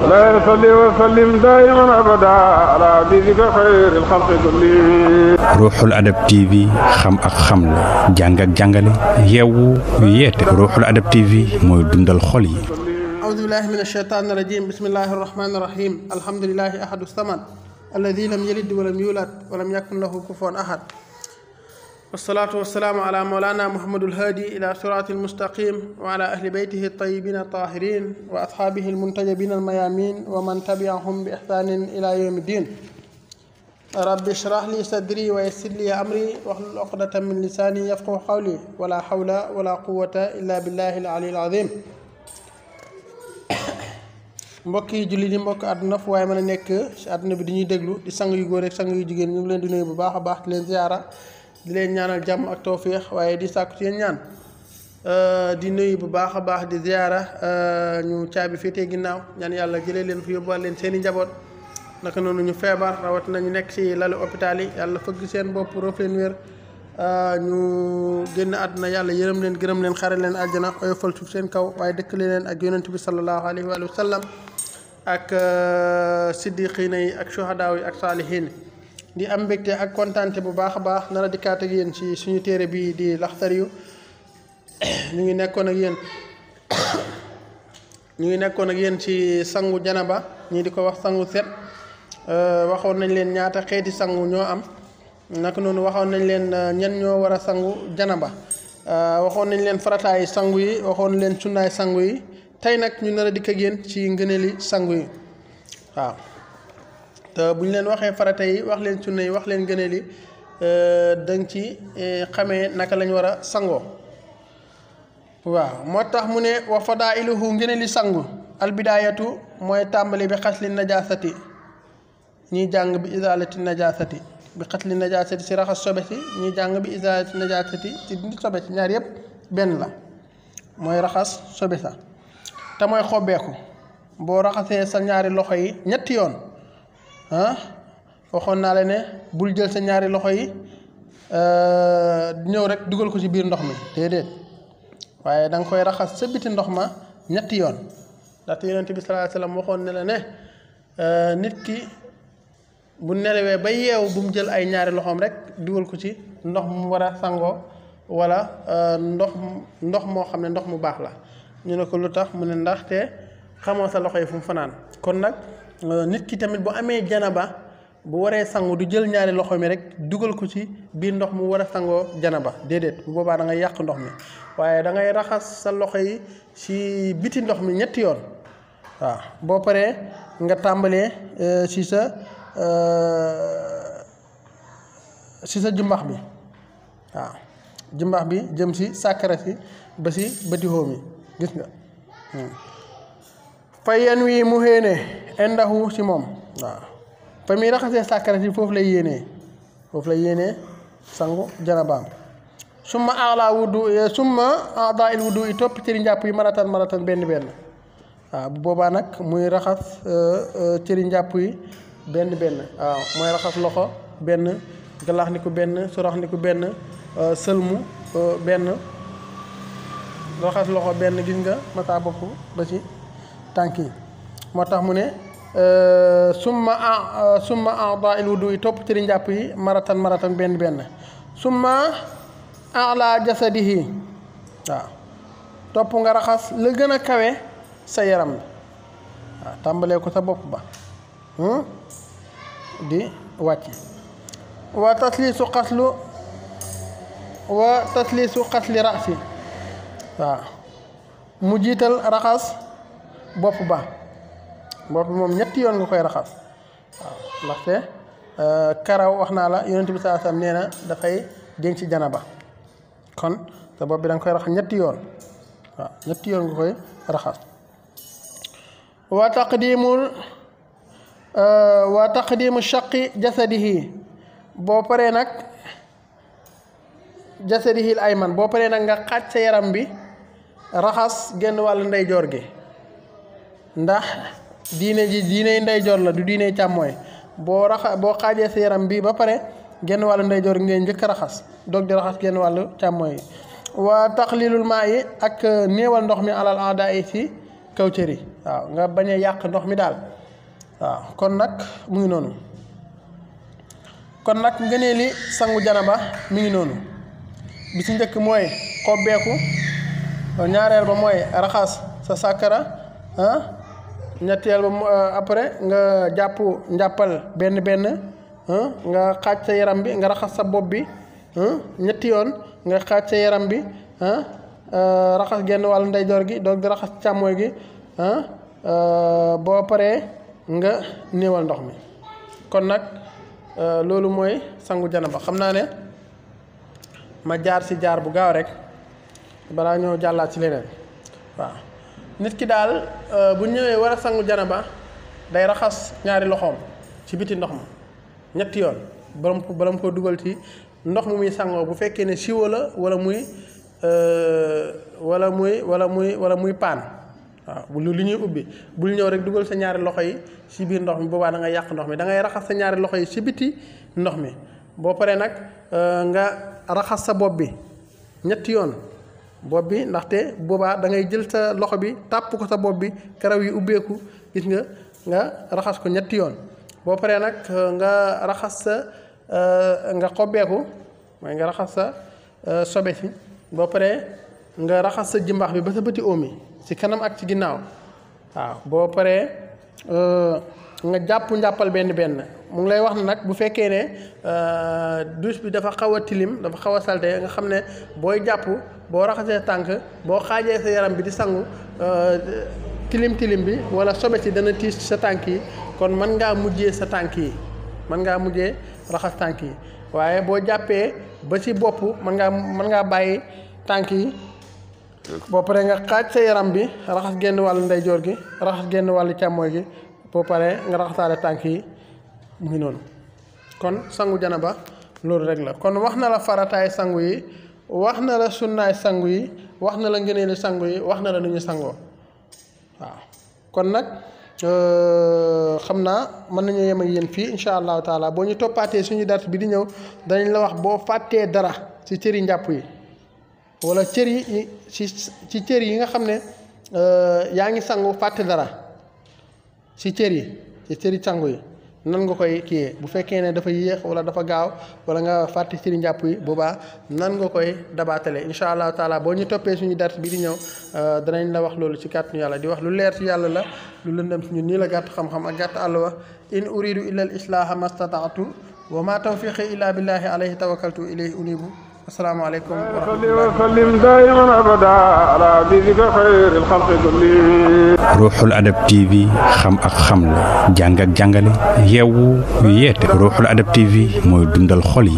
لا يصلي وسلم دائما أبدا على حبيبك خير الخلق كلهم. Ruuxul Adab TV xam ak xamle jàng ak jàngale yeewu yeete Ruuxul Adab TV mooy dundal xol yi. أعوذ بالله من الشيطان الرجيم بسم الله الرحمن الرحيم الحمد لله أحد الصمد الذي لم يلد ولم يولد ولم يكن له كفوا أحد والصلاة والسلام على مولانا محمد الهادي إلى صراط المستقيم وعلى أهل بيته الطيبين الطاهرين وأصحابه المنتجبين الميامين ومن تبعهم بإحسان إلى يوم الدين. رب اشرح لي صدري ويسر لي أمري واحلل عقدة من لساني يفقهوا قولي ولا حول ولا قوة إلا بالله العلي العظيم. mbokki julli di mbokk àdduna fu waaye mën a nekk ci àdduna bi di ñuy déglu di sang yu góor ak sang yu jigéen ñu ngi leen di nuyu bu baax a baax di leen ziyaara di leen ñaanal jàmm ak tawféex waaye di sàkku ci yéen ñaan di nuyu bu baax a baax di ziyaara ñu caabi féetee ginnaaw ñaan yàlla jëlee leen fi yóbbuwaat leen seen i njaboot naka noonu ñu feebar rawat nañu nekk ci lalu hôpital yi yàlla fëgg seen bopp roof leen wér ñu génn àdduna yàlla yërëm leen gërëm leen xare leen àjjana oyofal suuf seen kaw waaye dëkkale leen ak yonent bi sallallahu alayhi wa sallam ak siddiqiina yi ak shuhadaa yi ak saalihiin di am mbégte ak kontaante bu baax a baax nara dikkaat ak yéen ci suñu téere bi di Laxdariyu ñu ngi nekkoon ak yéen ci sangu janaba ñii di ko wax sangu set waxoon nañ leen ñaata xeeti sangu ñoo am naka noonu waxoon nañ leen ñan ñoo war a sangu janaba waxoon nañ leen farataay sangu yi waxoon leen sunnaay sangu yi tey nag ñu nar a dikk ak yéen ci ngëneeli sangu yi waaw te bu ñu leen waxee farata yi wax leen sunna yi wax leen ngëneel yi danga ci xamee naka lañ war a sangoo waaw moo tax mu ne wa fadailuhu ngëneeli sangu albidaayatu mooy tàmbali bi xasli najaasati ñiy jàng bi isaalati najaasati bi xasli najaasati si raxas sobe si ñiy jàng bi isaalati najaasati si dindi sobe si ñaar yëpp benn la mooy raxas sobe sa te mooy xobbeeku boo raxasee sa ñaari loxo yi ñetti yoon waxoon naa la ne bul jël sa ñaari loxo yi ñëw rek dugal ko ci biir ndox mi déedéet waaye da nga koy raxas sa biti ndox ma ñetti yoon ndaxte yonent bi sallallahu alayhi wasallam waxoon ne la ne nit ki bu nelawee ba yeewu bu mu jël ay ñaari loxoom rek dugal ko ci ndox mu war a sangoo wala ndox moo xam ne ndox mu baax la ñu ne ko lu tax mu ne ndaxte xamoo sa loxo yi fu mu fanaan kon nag nit ki tamit bu amee janaba bu waree sangu du jël ñaari loxo mi rek dugal ko ci biir ndox mu war a sangoo janaba déedéet bu boobaa da ngay yàq ndox mi waaye da ngay raxas sa loxo yi ci biti ndox mi ñetti yoon waaw boo paree nga tàmbalee ci sa jumbax bi waaw jumbax bi jëm ci sàkkara si ba ci bëti xóom yi gis nga fa yen wi mu xéene indahu ci moom waaw fa muy raxasee sàkkara si foofu lay yéenee sangu janabaam summa aada il wudu yi topp cëri njàpp yi maratan benn waaw bu boobaa nag muy raxas cëri njàpp yi benn waaw mooy raxas loxo benn galax ni ko benn surax ni ko benn sëlmu benn raxas loxo benn gis nga masa bopp ba ci tànk yi moo tax mu ne summa aada il wudu yi topp ci njàpp yi maratan benn summa ala jasadihi waaw topp nga raxas la gën a kawe sa yaram bi waaw tàmbalee ko sa bopp ba di wàcc wa tasliisu xasli rasi waaw mu jiital raxas bopp ba bopp moom ñetti yoon nga koy raxas waaw ndaxte karaw wax naa la yonent bi sallallahu alayhi wasallam nee na dafay denc janaba kon sa bopp bi da nga koy raxas ñetti yoon waaw ñetti yoon nga koy raxas wa taqdimu shaqi jasadihi boo paree nag jasadihil ayman boo paree nag nga xaaj sa yaram bi raxas genn wàllu ndeyjoor gi ndax diiney ndeyjoor la du diiney càmmooy boo xaajee sa yaram bi ba pare genn wàllu ndeyjoor gi ngay njëkk raxas doog di raxas genn wàllu càmmooy yi wa taqlilul maa yi ak néewal ndox mi alal aada yi ci kaw cër yi waaw nga bañ a yàq ndox mi daal waaw kon nag mu ngi noonu kon nag ngëneeli sangu janaba mi ngi noonu bi ci njëkk mooy xobbeeku ñaareel ba mooy raxas sa sàkkara ñetteel ba après nga jàpp njàppal benn nga xaaj sa yaram bi nga raxas sa bopp bi ñetti yoon nga xaaj sa yaram bi raxas genn wàllu ndeyjoor gi doog di raxas càmmooy gi boo paree nga néewal ndox mi kon nag loolu mooy sangu janaba xam naa ne ma jaar ci jaar bu gaaw rek balaa ñoo jàllaat ci leneen waaw nit ki daal bu ñëwee war a sangu janaba day raxas ñaari loxoom ci biti ndox ma ñetti yoon balam ko dugal ci ndox mu muy sangoo bu fekkee ne siwo la wala muy paan waaw lu ñuy ubbi bul ñëw rek dugal sa ñaari loxo yi ci biir ndox mi boobaa da nga yàq ndox mi da ngay raxas sa ñaari loxo yi ci biti ndox mi boo paree nag nga raxas sa bopp bi ñetti yoon bopp bi ndaxte boobaa da ngay jël sa loxo bi tàpp ko sa bopp bi karaw yi ubbeeku gis nga raxas ko ñetti yoon boo paree nag nga raxas sa nga xobbeeku mooy nga raxas sa sobe si boo paree nga raxas sa jimbax bi ba sa bëti oom yi ci kanam ak ci ginnaaw waaw boo paree nga njàppal benn mu ngi lay wax ne nag bu fekkee ne douche bi dafa xaw a tilim dafa xaw a salte nga xam ne booy jàpp boo raxasee tànk boo xaajee sa yaram bi di sangu tilim bi wala sobe si dana tiis sa tànk yi kon mën ngaa mujjee sa tànk yi mën ngaa mujjee raxas tànk yi waaye boo jàppee ba ci bopp mën ngaa bàyyi tànk yi boo paree nga xaaj sa yaram bi raxas genn wàllu ndeyjoor gi raxas genn wàllu càmmooy gi boo paree nga raxasaale tànk yi mu ngi noonu kon sangu janaba loolu rek la kon wax na la farataay sangu yi wax na la sunnaay sangu yi wax na la ngëneeli sangu yi wax na la nu ñu sangoo waaw kon nag xam naa mën nañu yem ak yéen fii incha allahu taala boo ñu toppaatee suñu dars bi di ñëw danañ la wax boo fàttee dara ci cëri njàpp yi wala cër yi ci cër yi nga xam ne yaa ngi sangu fàtte dara ci cër yi ci cëri sangu yi nan nga koy kiyee bu fekkee ne dafa yéex wala dafa gaaw wala nga fàtte cëri njàpp yi boobaa nan nga koy dabaatale incha allahu taala boo ñu toppee suñu dars bi di ñëw danañ la wax loolu ci kàttanu yàlla di wax lu leer ci yàlla la lu lëndëm ci ñun nii la gàtt xam-xam ak gàtt àll wa in uridu illa al islaha mastataatu wa ma tawfiqi illa billahi alayhi tawakkaltu ilayhi unibu asalaamaaleykum wa rahmatulah. وسلم دائما ابدا على حبيبك خير الخلق كلهم. Ruuxul Adab TV xam ak xamle jàng ak jàngale yeewu yeete Ruuxul Adab TV mooy dundal xol yi.